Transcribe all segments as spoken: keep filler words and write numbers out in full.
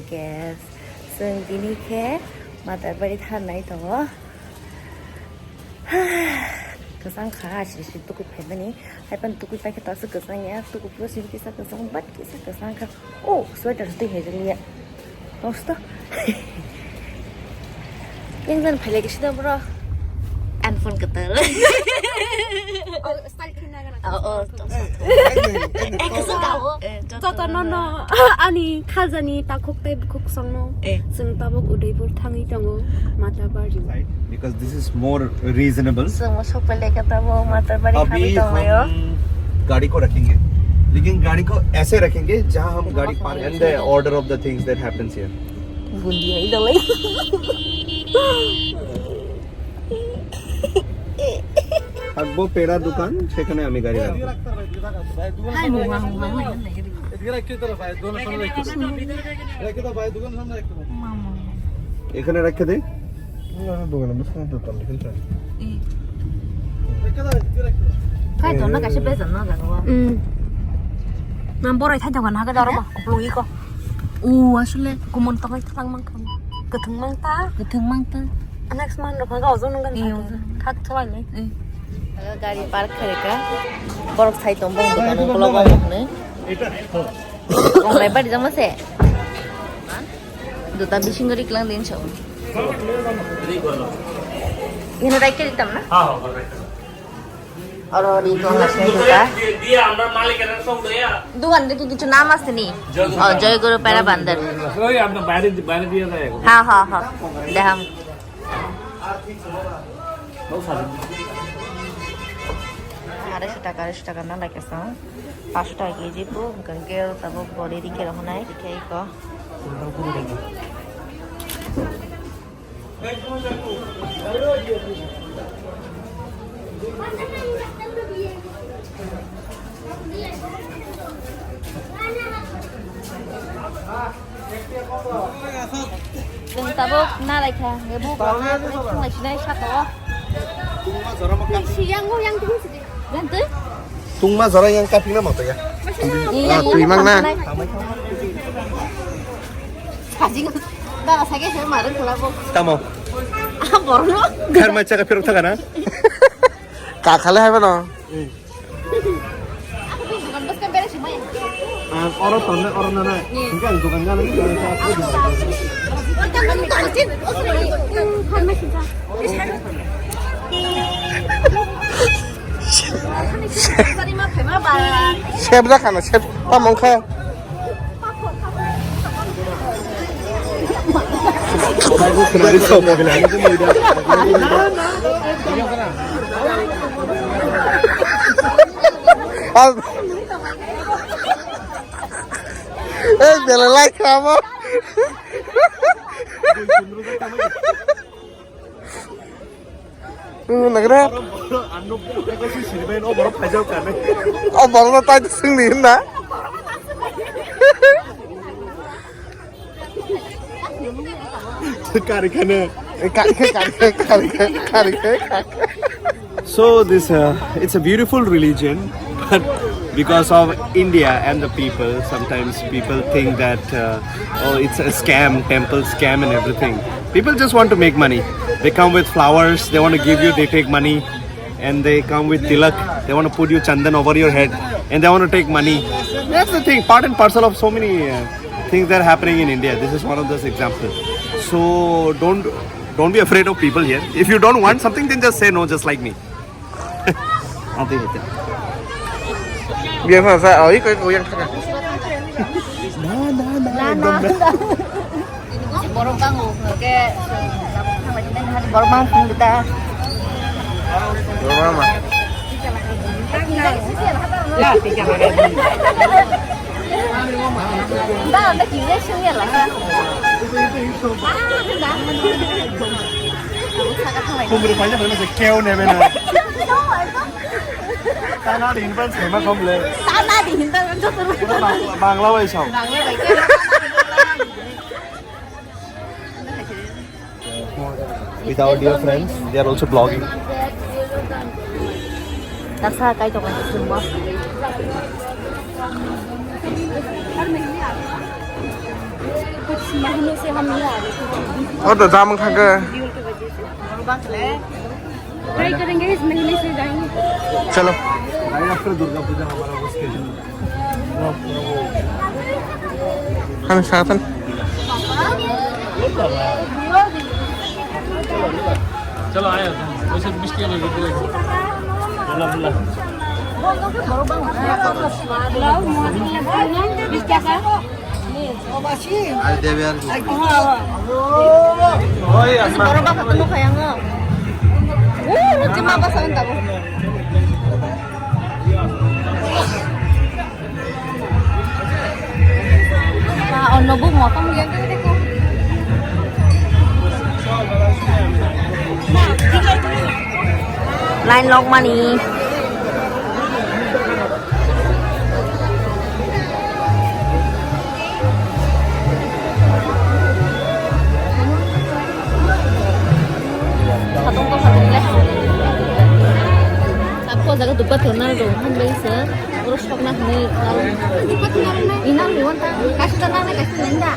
Guys, chwng tini khe Matarbari tharnai tongo. Kwchang kha, asri si tukui phaimani. Haiphano tukui paikhe to aswk kwchang ya, tukui puro si kisa kwchang, bat kisa kwchang kha. Oh, sweater twi hai rwliya. Nosto. Yang jan phailai kisa da bro. An phone kwtal. Oh, style khe na gana. Oh, oh. Joto no, no, ani khajani takhuk tei bukhuk songno. Eh. Chwng tabuk Udaipur thangwi tongo, Matarbari. Because this is more reasonable. Chwng mo sokpele ka tabo Matarbari अभी thangwi tonglaio. हम गाड़ी को रखेंगे, लेकिन गाड़ी को ऐसे रखेंगे जहाँ हम गाड़ी park and the order of the things that happens here. Bundi hai dalai. থাকবো পেড়া দোকান, সেখানে আমি গাড়ি রাখবো। এখানে রেখে দেই। দোকানে বুঝতে পারতাম না, কিন্তু Kai dona kaisa bejak no jago. Hmm. Nang borai thai dong na ga daro ba. Kuplung iko. U asle kumon tong thang mang kham. Kethung mang ta. Kethung mang ta. Next man rok ga ozon nang. Iyo. Thak thwai le. Gari park kharika. Borok sai tong bong dokan ulo bong ne. Konglai bari jama se. Duta bising gori klang din so. Ini right ke ditam na? Oro di tuang lasne duta. Dukan de ki kichu naam asni? Oh, Joy Guru Pera Bandar. ওই আপনার বাইরে, বাইরে দিয়ে দেয় এখন। Ha, ha, ha. Deham. Arai sho taka, arai sho taka na lai kasa. Pash taka keji bu, hingke tabuk bori rike rohonai, rike iko. Chwng tabuk na lai kha, hwnkhe bo bo thang lai sinai saka o. Yang yang tu sidi. Yang tu? Tungma jora yang kapina moto ya. Ah, twi mang na. Sajing. Dara sage he marin kula bo. Tamo. Ah, borno. Kar ma chaka phirok thaga na. Ka khale hai bano. Ang oro tonne, oro nana. Hingke ang dokan gana ni. Sep da khana, sep. Tamong kha. Al-, eh, bela lai kamo. Hmm, nagra. Ano, kasi sini ba, oh, borok phajak kane. Oh, borok no tai sing ni na. Kari khane. Eh, kari khe, kari khe, kari khe, kari khe, kari khe. So this, uh, it's a beautiful religion, but because of India and the people, sometimes people think that, uh, oh, it's a scam, temple scam and everything. People just want to make money. They come with flowers, they want to give you, they take money, and they come with tilak, they want to put you chandan over your head, and they want to take money. That's the thing, part and parcel of so many, uh, things that are happening in India. This is one of those examples. So don't, don't be afraid of people here. If you don't want something, then just say no, just like me. Ati hete. Biasa sa, oh, iko, iko yang tengah. Na, na, na, na, na. Borok bang o, ke, borok bang phung kita. Borok bang ma. Ba, ba, kire sung ya la. Kumri paisa paisa se keu nebe na. Tana di hinpan sema komle. Tana di hinpan joto. Bangla bai sao. Bangla bai. With our dear friends, they are also vlogging. Taksa kai tongo chwngbo. कुछ महीनों से हम नहीं आ रहे थे। वो तो जाम खा गए। Schedule की वजह से। ट्राई करेंगे, इस महीने से जाएंगे। चलो। भाई, after दुर्गा पूजा हमारा वो schedule। हम साथ हैं। चलो, आया था। वैसे बिस्किट लेके दे। बोला, बोला। Ari debe ar ki. Borok bangkha tongma khayango. O, rujima basa wng tabuk. Ba, ono bo motom yang tadi ko. Line lock mani. Satung tong satung le. Sabo jaga dukba thorna rw hambai se. Oro sokna hwnwi naro. Inang ni wanta kaisa ta nang kaisa nang da.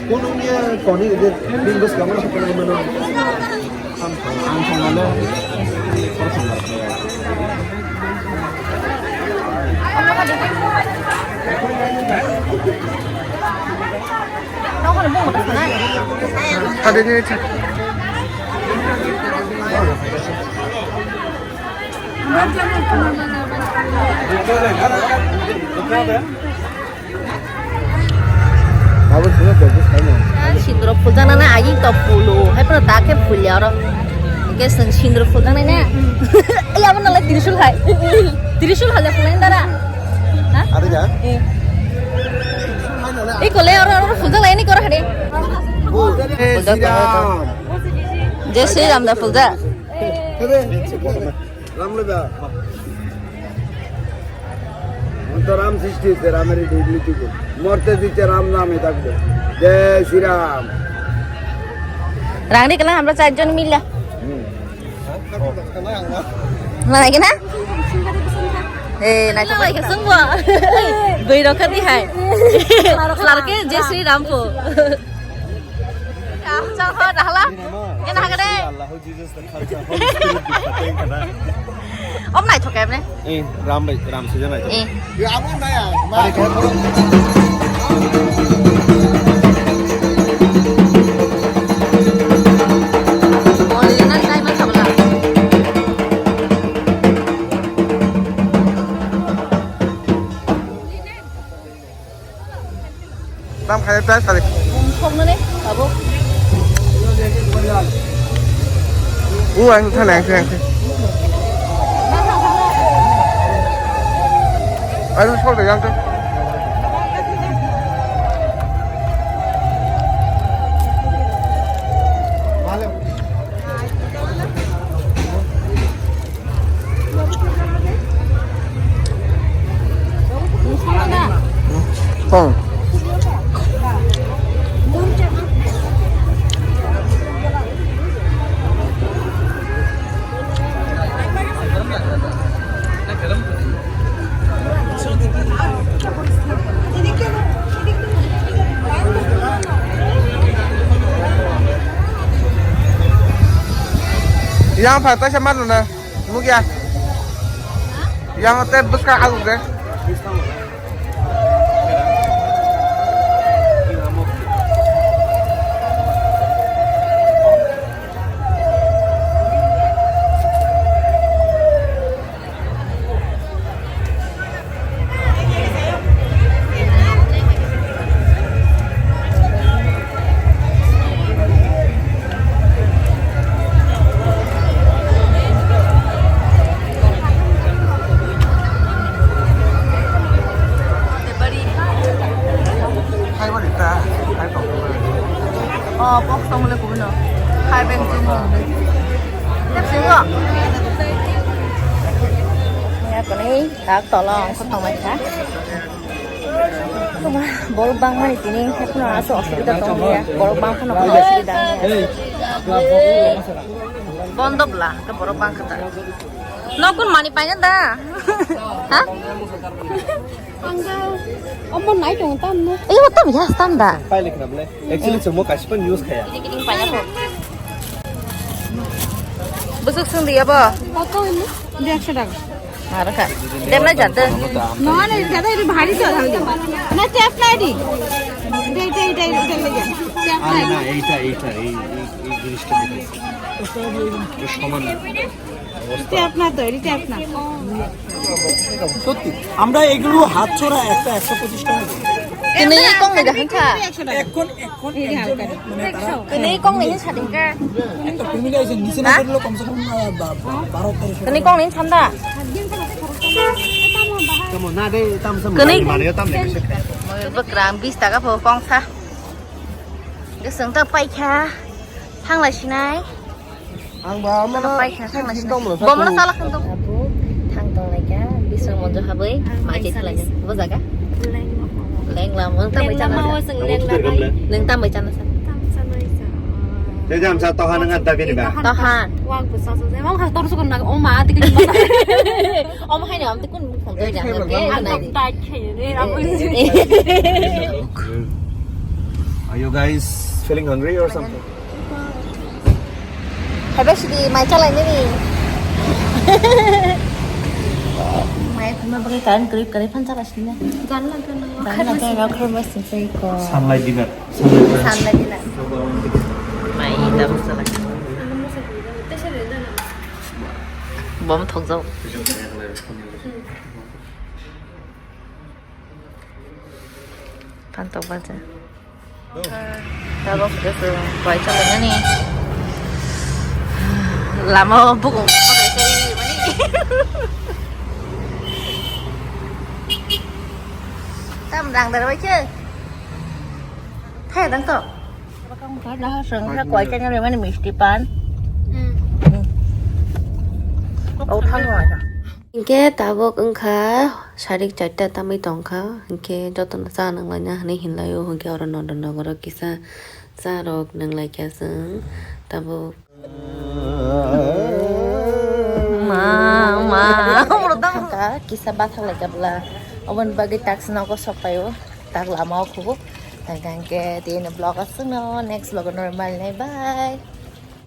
Kono niya koni de bin bus kamar hakana mano. Ang thangale. Hadi ni. Abo sini bagus kan ya? Sindro phuljaknani agi to phulo, hai phano ta khe phulya oro. Hingke chwng sindro phuljaknai na? Ai, abo nalai trishul hai. Trishul hai phulai dara. Ha? Ada ya? Eh. Iko le oro, oro phuljaklai ni koro hade. Jai Shri Ram. Jai Shri Ram da phuljak. Ramle ba. Onto Ram srishti hoyse, Ramer dignity ko. Morte jite Ram name thakbe. Jai Shri Ram. Rang di kala amra char jon mila. Hmm. Nai kena? Eh, nai to bai kesung bo. Bai rokha di hai. Larke Jai Shri Ram po. Ya, chal ho, dahla. Kena hagade. Om nai thokai mane? Eh, Ram bai, Ram sija nai thokai. Eh. Ya, amo nai ya. Mori na tai ma sabla. Tam khai price kali. Soknani, abo. U ang thana ang thana. Aru sok de yang. Tong. Yang pha taisa mano na. Nugya. Yang te bwska alu de. Hai bari ta, hai tong. Oh, pok song le kuno. Hai ben sung. Tep sing go. Ya, kani tak tolong, kotong mai ta. Borok bangmani tini haphano aswk osubida tongya, borok bangphano aswk osubida. Bondo bwla, hwnkhe borok bangkha ta. Nokun mani paina da? Ha? Ang da, omo nai tong tam no. Eh, oto biya stam da. Pai lekha bole. Actually, chwngmo kaisa news khaya. Busuk sung diya bo. Kok ini? Dia sedang. Maraka. Dia mana jatuh? No, no, jatuh itu bahari tuh tadi. Na, tap na di. Dai, dai, dai, dai, dai. Tap na. আরে না, এইটা, এইটা, এই, এই, এই জিনিসটা দেখো। এটা সমান। Tap na to, tap na. সত্যি, আমরা এগুলো হাত ছড়া একটা একশো পঁচিশ টাকা দিই। Kini kong ni gahang kha. এখন, এখন এই যে একজনে, হালকা। মানে, তারা Kini kong ni sading kha. একটা ফ্যামিলি আছে, নিচে না করলেও কমসে কম, আহ, বা-, বা-, বারো তেরোশো Kini kong ni sanda. Tamo na de, tam sa Kini- mali, mali, tam de, bisa kaya. Mo bwkrang bis taka pho kong sa. Gising ta pai kha. Thang lai sinai. Ang ba, ano, Ano pai kha, thang lai sinai. Bomo na sala khan to. Abo, thang tong lai kha. Bising monjo haboi, Ang mai pai chai sa lai lai. Bo jaga. Leng lam. Leng lam, ang tam Leng bai chana lam sa. Awa sang leng lam ai. Nang tam bai chana sa. Tam sa nai sa. Te jam sa tohan ngat da bini ba. Tohan. Wang bu sa sa. Wang ha tor su kun na, o ma, ti kun ma. Om hai na, om ti kun mukhan to jang ke, Ang nai. Tam tai khe ne, abo. Are you guys feeling hungry or something? Hai ba sidi mai chalai nini. Mai phama bagwi current kwrwi kwrwi phan chalai sini. Gan la gan la. Gan la gan la khar ma sing sai ko. Sunlight dinner. Sunlight dinner. Mai da bwsa lai. Bom thok jao. Phan tok ba je. Tabok khe chwng bai chalainani. Lama o bukung. Tam rang dar bai khe. Thai dang to. Koi chanya mani misti pan. Hmm. Oh, thang. Hinkhe tabuk wngkha sarik charta tamwi tongkha, hinkhe jotono cha nanglaina hinwi hinlaio, hinkhe oro Nondon nogoro kisa charok nanglaikha chwng tabuk. Ma, ma, kisa bathang laikha bwla, oboni bagwi taksi nogo sokpaio, tak lama o khubo. Hinkhe tini vlog aswkno, next vlog o normal nai, bye.